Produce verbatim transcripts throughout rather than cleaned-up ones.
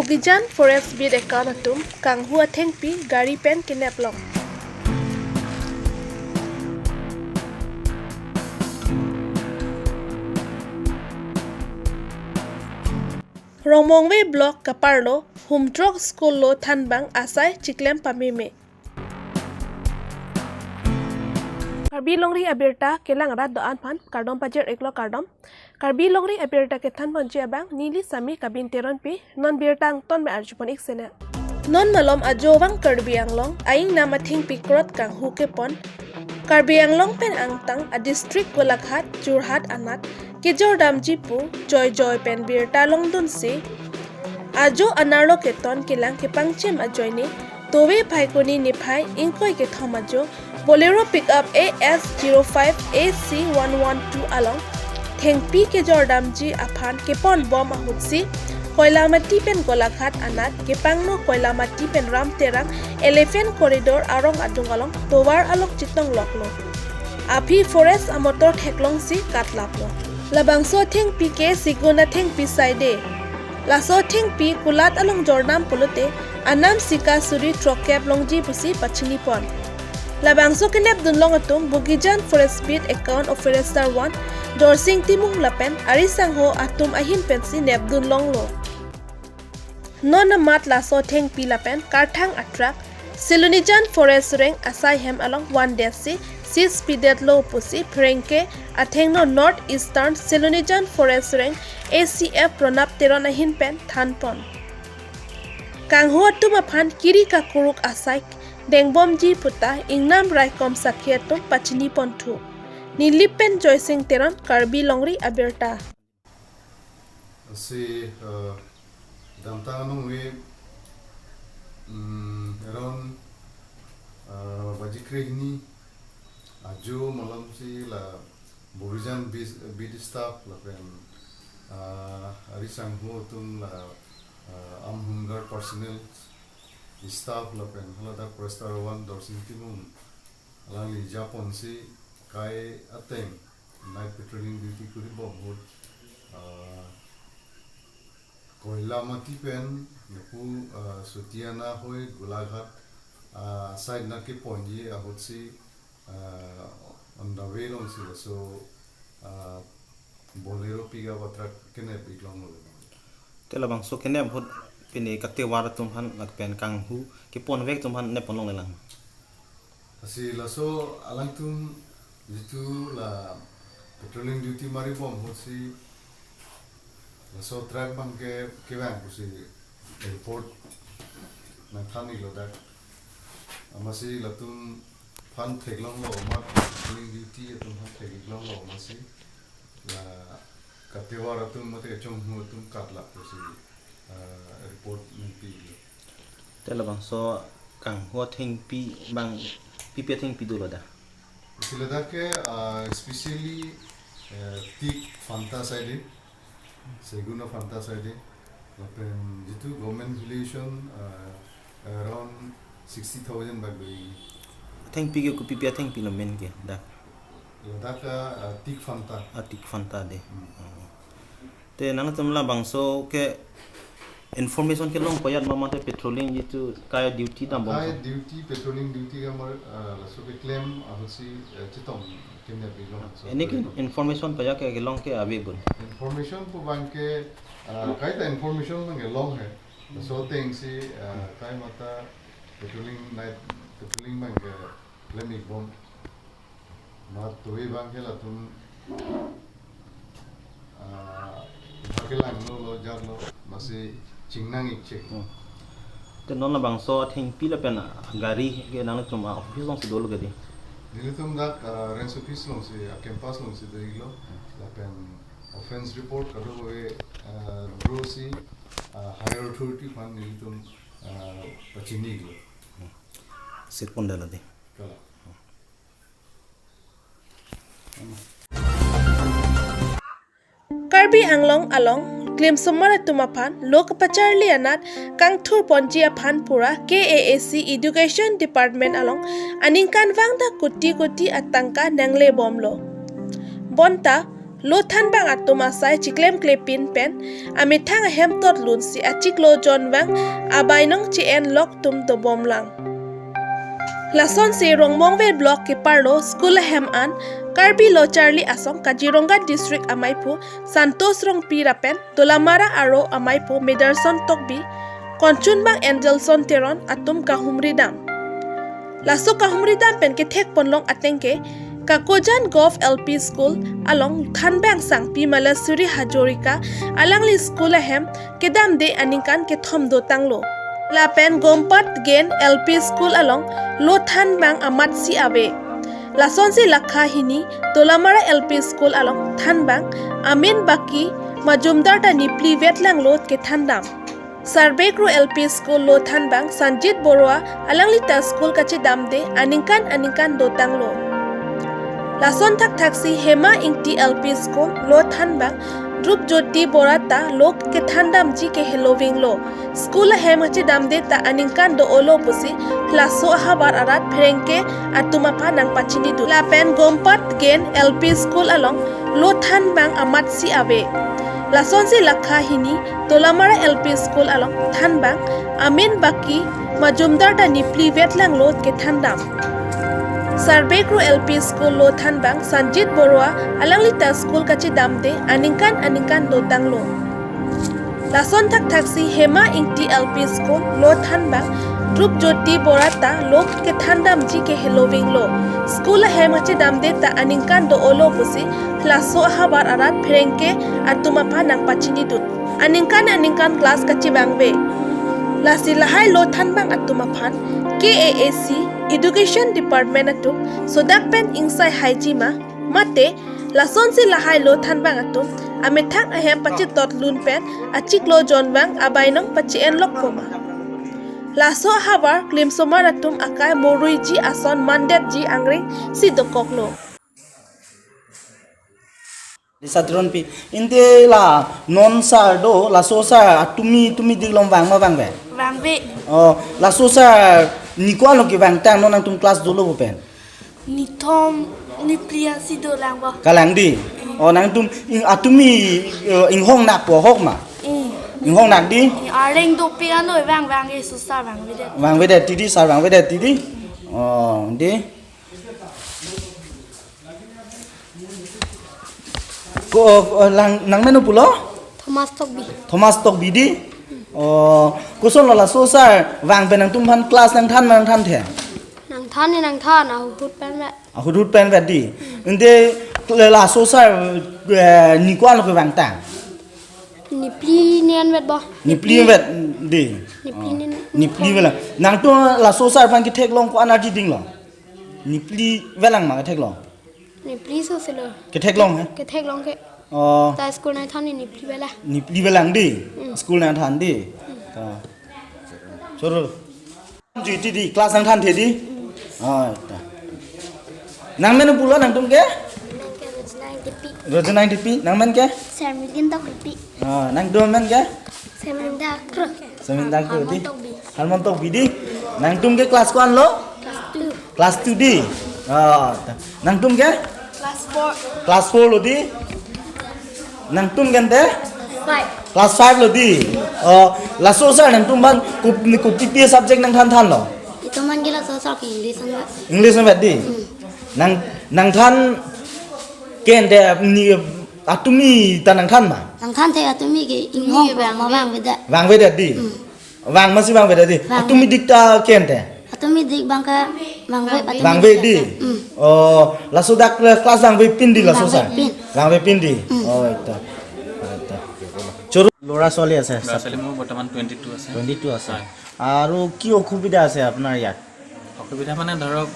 Bogijan Forest Beat account atum kanghu athengpi gari pen kenep long. Rongmongve Block kaparlo Humtrok School lo thanbang asai chiklem pameme. Karbi Longri abirta kelang rat do-an aphan kardom pajir-iklo, kardom. Karbi Longri abirta kethan ponji abang neli Sami Kabin Teronpi, non birta angton me arjupon-ik sene. Non malom ajo vang Karbi Anglong aingnam athengpi krot kanghu kepon Karbi Anglong pen angtang a district Golaghat, Jorhat anat kejordamji pu joijoi pen birta longdunsi ajo anerlo keton kelang kepangchim ajoine Tove Phaikuni niphai ingkoi kethom ajo Bolero pickup A S zero five A C one one two along thengpi kejordamji aphan keponbom ahutsi Koilamati pen Golaghat anat kepangno Koilamati pen Ramterang Elephant Corridor arong adung along tovar along chetong loklo. Aphi forest amotor theklongsi katlaplo. Labangso athengpi ke sigun athengpi saide. Laso athengpi kulat along jordam pulote anam sika suri throkkep longji pusi pachinipon. Labangso kenepdun long atum Bogijan Forest Beat account of Forester one Dorsing Timung lapen ari sangho atum ahin pensi nepdun longlo. Non amat laso athengpi lapen karthang atrak Silonijan Forest Range asai hem along vandetsi seize pidetlo pusi pherangke athengno North Eastern Silonijan Forest Range A C F Pranab Teron ahin pen thanpon. Kanghu atum aphan kiri kakuruk asai dengbomji puta ingnam raikom sakhi atum pachiniponthu. Nilip pen Joysing Teron, Karbi Longri abirta. Lasi, eh, damtang anong ve, mm, around, eh, baji krehini ajo malomsi la Bogijan beat, beat staff lapen, eh, ari sangho atum la, eh, armed home guard personnel staff lapen haladak Forester one Dorsing Timung alangli japonsi kai ateng night patrolling duty kuribom ahut, ah, Koilamati pen lapu, ah, Sutiana hoi Golaghat, ah, side nat keponji ahutsi, ah, on the way alongsi laso, ah, Bolero pickup atrak kenep-ik longlo. Te labangso kenep ahut pini katovar atum aphan lapen kanghu keponvek atum aphan neppon longlelang. Lasi laso alangtum jitu la patrolling duty maribom ahutsi laso truck abangke kevang pusi report nangthan-iklo dak. Amatsi latum aphan theklonglo amat patrolling duty atum aphan thek-ik longlo amatsi la katovar atum mate kachonghu atum katlap pusi, ah, report nangpi-iklo. Te labangso kanghu athengpi abang pipi athengpi dolo da? Isi ladak ke, ah, especially, eh, teak phanta saide, segun aphanta saide, lapen jitu government valuation, ah, around sixty thousand bak do. Athengpi ke kopipi athengpi lo main ke da? Ladak, ah, teak phanta. Ah, teak phanta de. Hmm. Oh. Te nangtum labangso ke information kelong koyat ma mate patrolling jitu kai duty dambom? Kai so duty, patrolling duty ke amar, ah, laso keklem ahutsi, eh, chetong kenep-ik longso. Any ke information koyat ke kelong ke ave bun? Information pu abangke, ah, kaita information abangke long he. Laso atengsi, ah, kai mata patrolling night, patrolling abangke klem-ikbom. Amat tui abangke latum, ah, bhakilanglo lo jarlo, amatsi chingnang-ik chek. Hmm. Te non labangso athengpi lapen gari ke nangtum a-office alongsi dolo ke di? Nelitum dak, ah, range office alongsi, ah, campus alongsi do-iklo. Hmm. Lapen offence report kadokave, ah, drosi, ah, higher authority aphan nelitum, ah, pachini-iklo. Hmm. Sirpon dala di. Kala. Karbi Anglong along klimsomar atum aphan lo kapacharli anat kangthur ponji aphan pura K A A C Education Department along aningkanvang ta koti koti atangka nanglebomlo. Bonta Lothanbang atum asai chiklem klepin pen amethang ahem totlunsi achiklo jonvang abainong che-en lok atum dobomlang. Lasonsi Rongmongve Block keparlo school ahem an Karbi Lo Charli Asong Kaziranga District amaiphu Santosh Rongpi lapen Dolamara aro amaiphu Medarson Tokbi, konchunbang Angelson Teron atum kahumridam. Laso kahumridam pen kethek ponlong ateng ke Kakojan Govt L P School along thanbang Sangpi Maleswari Hazarika alangli school ahem kedamde aningkan kethom dotanglo. Lapen Gompat Gaon L P School along lothanbang amatsi ave. Lasonsi lakha hini Dolamara L P School along thanbang amen baki majumdar ta niphli vetlanglo kethandam. Sarbekro L P School lothanbang Sanjit Baruah alangli ta school kachedamde aningkan aningkan dotanglo. Lason thakthaksi Hema Ingti L P School lothanbang Dhrup Jyoti Bora ta lo kethandamji ke helovinglo. School ahem kachedamde ta aningkan do-olo pusi laso ahavar arat pherangke atum aphan nangpachinidun. Lapen Gompat Gaon L P School along lothanbang amatsi ave. Lasonsi lakha hini Dolamara L P School along thanbang amen baki majumdar ta niphli vetlanglo kethandam. Sarbekro L P School lothanbang Sanjit Baruah alangli ta school kachedamde aningkan aningkan dotanglo. Lason thakthaksi Hema Ingti L P School lothanbang Dhrup Jyoti Bora ta lo kethandamji ke helovinglo. School ahem kachedamde ta aningkan do-olo pusi laso ahavar arat pherangke atum aphan nangpachinidun. Aningkan aningkan class kachevangve. Lasi lahai lothanbang atum aphan K A A C Education Department atum sodak pen ingsai haijima mate lasonsi lahai lothanbang atum amethang ahem pachetotlun pen achiklo jonvang abainong pache-en lokpoma. Laso ahavar klimsomar atum akai moruiji ason mandetji angrengsi dokoklo. Satronpi. Ante la non sar do, laso sar atumi tumi diklom vang ma vangve? Vangve. Oh, laso sar ni ko-an lo kevangtang, non nangtum class dolo pen? Nithom, niphli ansi dolang bo. Kalang di. Oh, nangtum ing-, atumi, eh, inghong nak po hok ma? Eh. Inghong nak di? Eh, areng dopik ano vangvang ke susar vangvedet. Vangvedet ti di, sar vangvedet ti di. Oh, di. Ko, oh, lang, nangmen pulo? Thomas Tokbi. Thomas Tokbi di? Oh, koson lo laso sar vang pen nangtum aphan class nangthan ma nangthanthe? Nangthan ni nangthan, ahut pen vet. Ahut pen vet di. Ante laso sar, eh, ni ko-an lo kevangtang? Niphli ni-an vet bo. Niphli vet di. Niphli ni-an. Niphli vet lang. Nangtum laso sar aphan ketheklong ko-an arji dinglo? Niphli velang ma ketheklong? Niphli so silo. Ketheklong he? Ketheklong ke. Oh. Ta school nangthan ni niphli velang. Niphli velang di. Hmm. School nangthan di. Hmm. Ta. Choro. Juiti di, class nangthanthe di. Hmm. Oh, ta. Nangmen pulo nangtum ke? Nang ke Rojna Ingtipi. Rojna Ingtipi, nangmen ke? Sermilin Tokbi. Ah, nangtum men ke? Seminda Kro. Seminda Kro di. Harmon Tokbi. Harmon Tokbi di. Nangtum ke class ko-an lo? Class two. Class two di. Ah, ta. Nangtum ke? Class four. Class four lo di. Nangtum ke ante? Five. Class five lo di. Oh, laso sar nangtum aphan ko-, kopi pi subject nangthanthanlo? Itum aphan ke laso sar ke English an vet. English an vet di. Hmm. Nang, nangthan ke ante ni atumi ta nangthan ma? Nangthanthe, atumi ke inghong vang ma vangvedet. Vangvedet di. Hmm. Vang masi vangvedet di. Vang. Atumi dik ta ke ante? Atumi dik abang ke vangve, atumi dik. Vangve di. Hmm. Oh, laso dak class vangvepin di laso sar? Vangvepin. Vangvepin di. Hmm. Oh, eta. Eta. Choro lora ছোৱালী আছে? ল'ৰা ছোৱালী মোৰ বৰ্তমান twenty two আছে। Twenty two আছে। হয়। আৰু কি অসুবিধা আছে আপোনাৰ ইয়াত? অসুবিধা মানে ধৰক,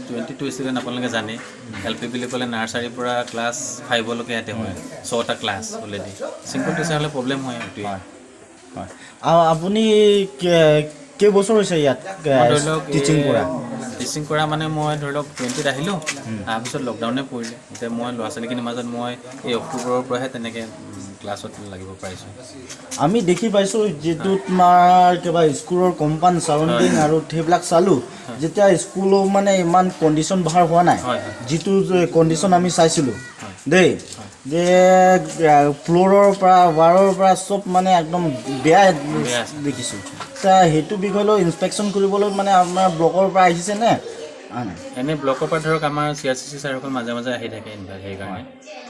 টুৱেণ্টি টু ষ্টুডেণ্ট আপোনালোকে জানেই, এল পি বুলি ক'লে নাৰ্চাৰীৰ পৰা ক্লাছ ফাইভলৈকে ইয়াতে হয়, ছটা ক্লাছ অলৰেডি। ছিংগল টিচাৰ হ'লে প্ৰব্লেম হয় এইটোৱে। হয়, হয়। আৰু আপুনি কে-, কেইবছৰ হৈছে ইয়াত, এ, মই ধৰি লওক, টিচিং এ, কৰা? টিচিং কৰা মানে মই ধৰি লওক টুৱেণ্টিত আহিলোঁ, হুম। অহাৰ পিছত লকডাউনে পৰিলে। এতিয়া মই ল'ৰা ছোৱালীখিনিৰ মাজত মই এই অক্টোবৰৰ পৰাহে তেনেকে, উম, ক্লাছত লাগিব পাৰিছোঁ। আমি দেখি পাইছোঁ, যিটো হয়। তোমাৰ কিবা স্কুলৰ কম্পাউণ্ড চাৰাউণ্ডিং হয়। আৰু সেইবিলাক চালোঁ, হয়। যেতিয়া স্কুলো মানে ইমান কণ্ডিশ্যন ভাল হোৱা নাই, হয়, হয়। যিটো যে কণ্ডিশ্যন আমি চাইছিলোঁ, হয়। দেই, হয়। যে ফ্ল'ৰৰ পৰা, ৱালৰ পৰা চব মানে একদম বেয়া বেয়া আছে। দেখিছোঁ। এতিয়া সেইটো বিষয় লৈ ইনস্পেকশ্যন কৰিবলৈ মানে আপোনাৰ ব্লকৰ পৰা আহিছে নে? অহা নাই? এনে ব্লকৰ পৰা ধৰক আমাৰ চি আৰ চি চি ছাৰসকল মাজে মাজে আহি থাকে ইনফেক্ট সেইকাৰণে। হয়।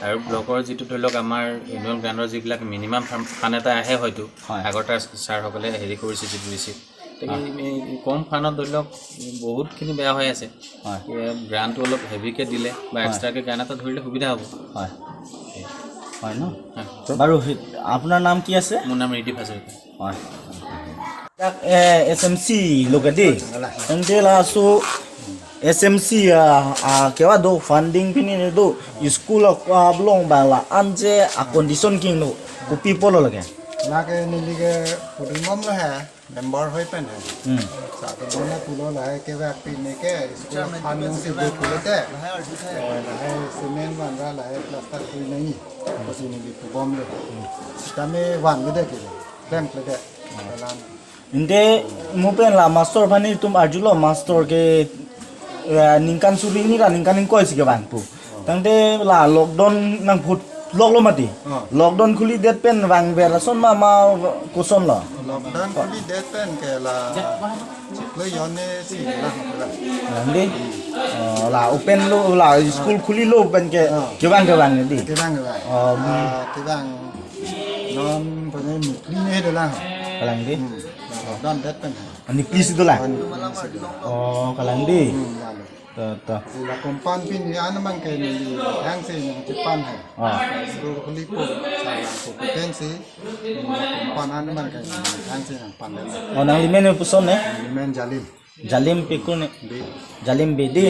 আৰু ব্লকৰ যিটো ধৰি লওক আমাৰ এনুৱেল গ্ৰাণ্টৰ যিবিলাক মিনিমাম ফাণ্ড এটা আহে হয়তো হয়। আগতে ছাৰসকলে হেৰি কৰিছে যিটো ৰিচিভ। গতিকে হয়। এই কম ফাণ্ডত ধৰি লওক বহুতখিনি বেয়া হৈ আছে। হয়। গ্ৰাণ্টটো অলপ হেভিকে দিলে বা হয়। এক্সট্ৰাকে গ্ৰাণ্ট এটা ধৰিলে সুবিধা হ'ব। হয়। হয় ন? হয়। বাৰু সেই আপোনাৰ নাম কি আছে? মোৰ নাম ৰিদিপ হাজৰিকা। হয়। Dak eh S M C lo kadi. Ente laso S M C ah, ah, kewa do funding pini ne do school ah, ah, belong bang la anje a condition king no kopi apotlo lake. Lake neli ke pudun bomlo he, member hoi pen he. Hmm. Sa to bomlo pulo lahai ke bak pini ke school fund si do pulo te. Eh, lahai cement banra lahai plaster kuri nai. Kosi neli pu bomlo. Kami van gede ke. Klem klede. Dalam. Ente mo pen la master aphan netum arjulo, master ke eh, ningkan suri ni ra ningkan ingkoi si kevang pu. Tangte la lockdown nangphutloklo mati. Oh. Lockdown khuli det pen vangver ason ma ma koson lo. Lockdown khuli det pen ke la chiklo yone si la. Lande. Oh, la open lo la school khuli lo pen ke Oh. kevang kevang di. Kevang kevang. Oh, Ah, kevang non pada nukli ne dolang. Kalang di. Hmm. Lockdown det pen. Ani please dolang. An- Oh, kalang di. Hmm, lalu. To to. Sila kompan pini an man ke ni hang si nang cepan hai. Ah. School khuli po. Salah kompetensi. Kompan an man ke hang si nang pan. Oh, nanglimen puson ne? Limen Jalim. Jalim pikur ne. Di. Jalim bedi.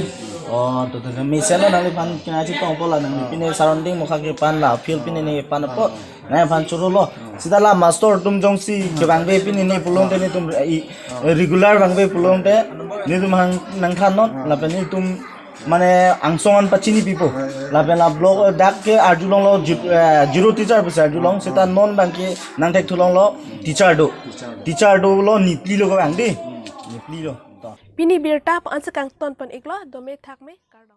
Oh, to to to. Mesen lo nangliphan kena chetong pola nangli pine surrounding mokha kepan la field pine ne pan po. Nangphan choro lo. Sita la master atum jongsi kevangve pine ne pulote netum i regular vangve pulote netum hang nangthannon lapen netum mane angsong an pachini pipo. Lapen la block dak ke arjulonglo ju- eh, zero teacher pusi arjulong sita non bang ke nangthek thulonglo teacher do. Teacher dolo nipli lo kevang di. Nipli lo. To. Pini birta pu ansi kangton pon iklo, dome thakme, kardom.